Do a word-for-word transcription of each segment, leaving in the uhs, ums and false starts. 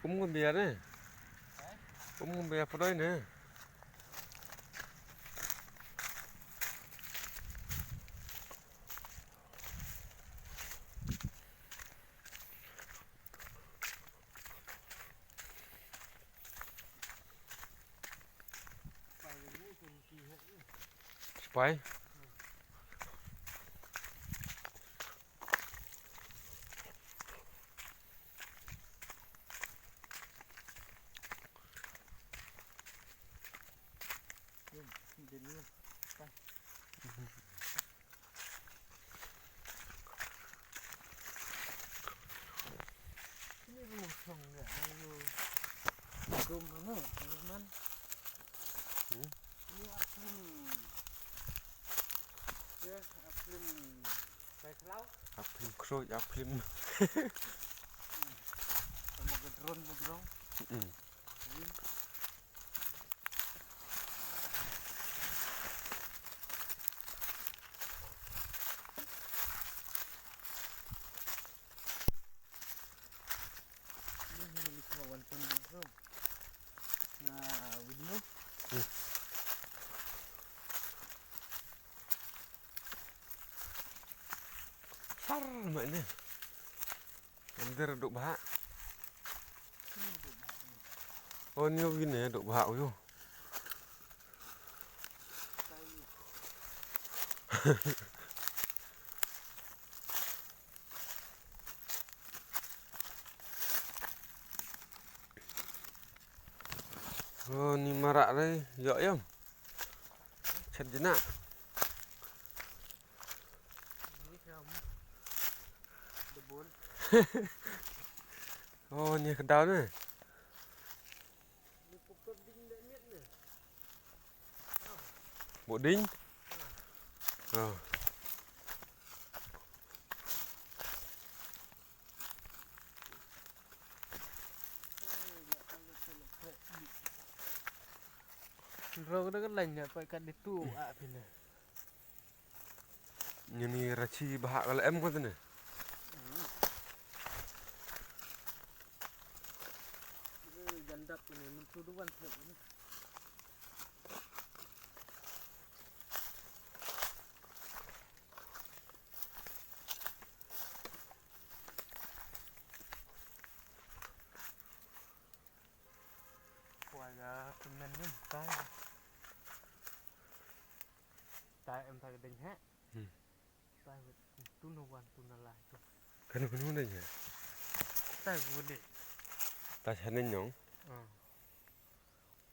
Kum kum bia ne. Kum kum bia pdoi ne. Spy. Ini rumah song ya, ayo. Kum anu, teman. Hmm? Ini aplim. Ya, aplim. Kaislau. Aplim kroy, aplim. Sama ke drone, drone. Hmm. Sar ma ne. Ender duk bha. Oh, ni win ne duk bha uyu. Oh, ni marak dei, yok yam. Chet jena. Oh, ni kedaw ne. Bộ đinh. Ờ. Ro ka da ka lain ne, pa ka di tu a phi ne. Ngi ni rachi bha ka la em ko tene. Jandap ni mentu duan sep ni. Kwai ga pynmen nym tai. Tai em tai ka ding heh. Hmm. Tai wet tu na wan tu na lai tu. Kano kano ding heh. Tai wet ding. Tai sa nen nyong. Ah.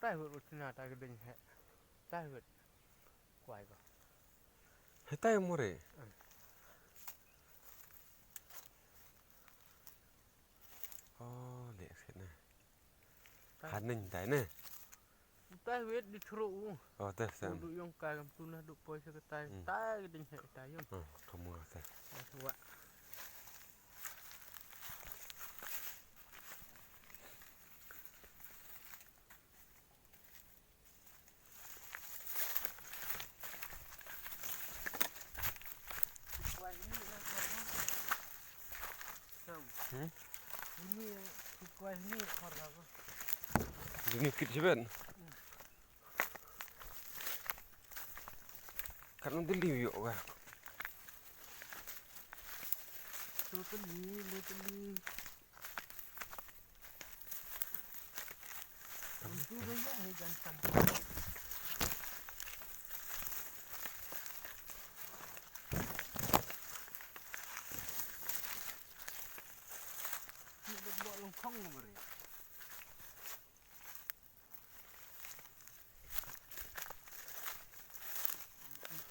Tai wet wet na tai ka ding heh. Tai wet. Kwai ga. Heh tai mo re. Ah. Oh, le set ne. Khaning tai ne. Utai wet di thro u. Oh, te sem. Du yong kai kam tu na du poi sa ka tai. Hmm. Tai ka ding heh tai yong. Oh, kamu te. Wa. Hmm? Ini kit sibet. Kan deli yo ka. Tu teli, ni teli.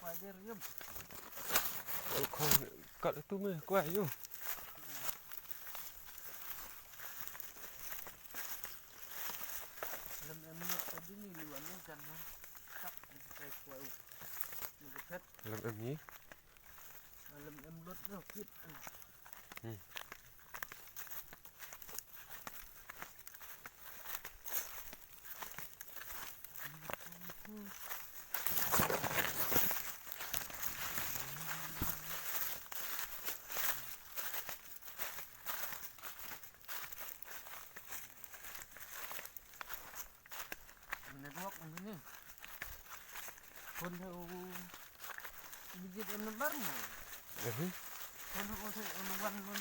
Kwai der yum. Kwai kat tu me kwai yum. Lem em lut tadi ni liwan ni jan han. Kat ni kai kwai u. Ni phet. Lem em ni. Lem em lut no kit. Hmm. Wak ang ni. Kon ha u. Bijit ang number mo. Mhm. Kon ha u sa ang number mo.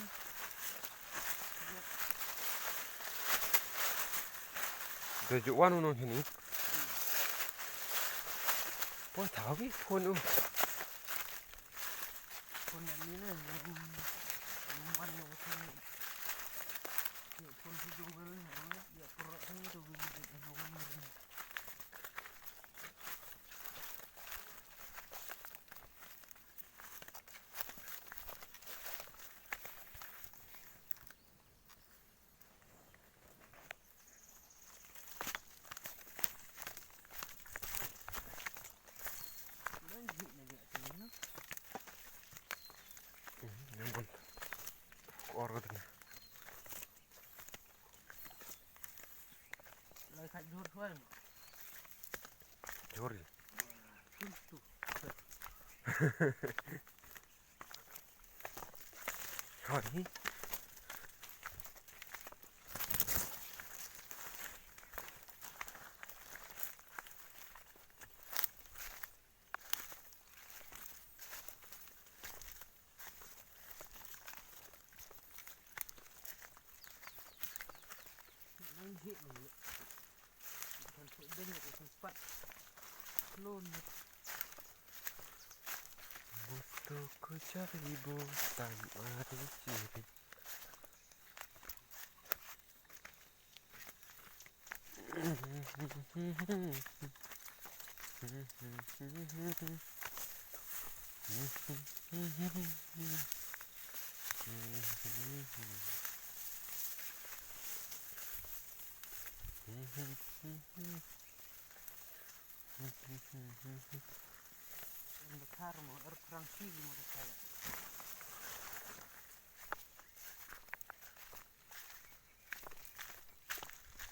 Graduate one uno hini. Poi thaw ki phone u. Phone ni na. Number mo phone. Phone si jong ni. Ya pura ni tu bijit ang number. Lai khat jhur suai. Jhur. Tum tu. Jhur ni. Butuh ku cari butan mari ciri.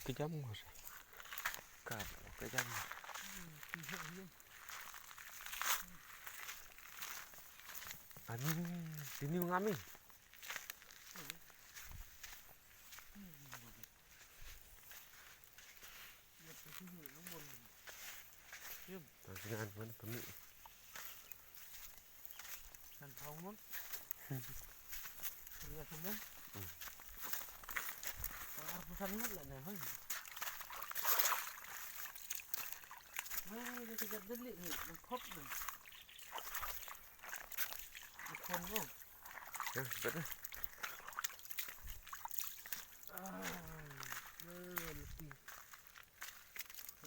Ka jam ngor. Ka, ka jam. Ani, ini ngami. Yum. Tang singan mana pemi. Kan thaw mon. Ria semen. Hmm. Tang arphew san ngut la na hoi. Ai, dia kejap delik ni, nang khop ni. Nang khop ni. Ya, betul. Ah, ni, ni.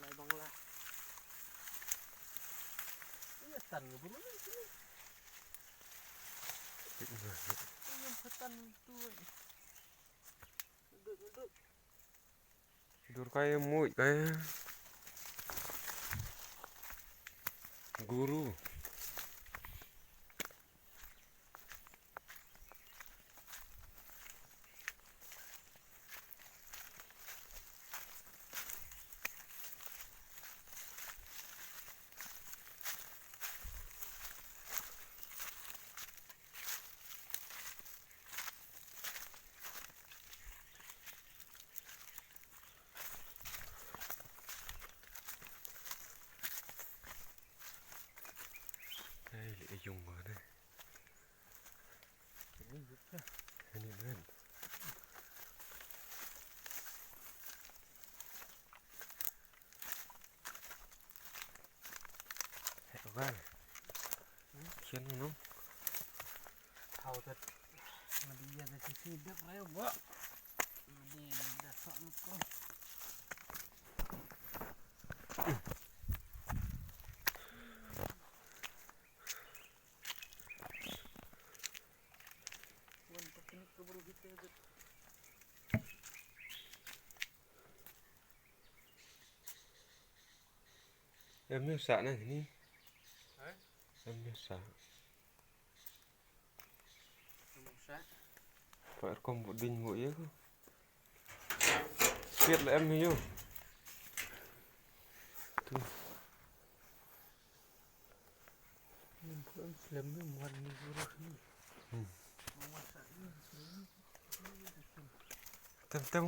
Lai Bangla. Ïa tan ngi buru ni sini. Ïa tan tu. Duduk, duduk. Dur kai muid kai. Guru. Ai, li yung ma ne. Ini men. Heh, wan. Khian no. Hau tat. Madi ya da sisi dek rayo ba. Madi da sa luko. Wan picnic ka baru kita je. Em ni sa na ni. Hah? Em ni sa. Em ni sa. Pak kom budin bu ya ko. Siat la em hi ïo. Tu. Ym pun slem ym wan ni guru ni. Hmm. Tem tem.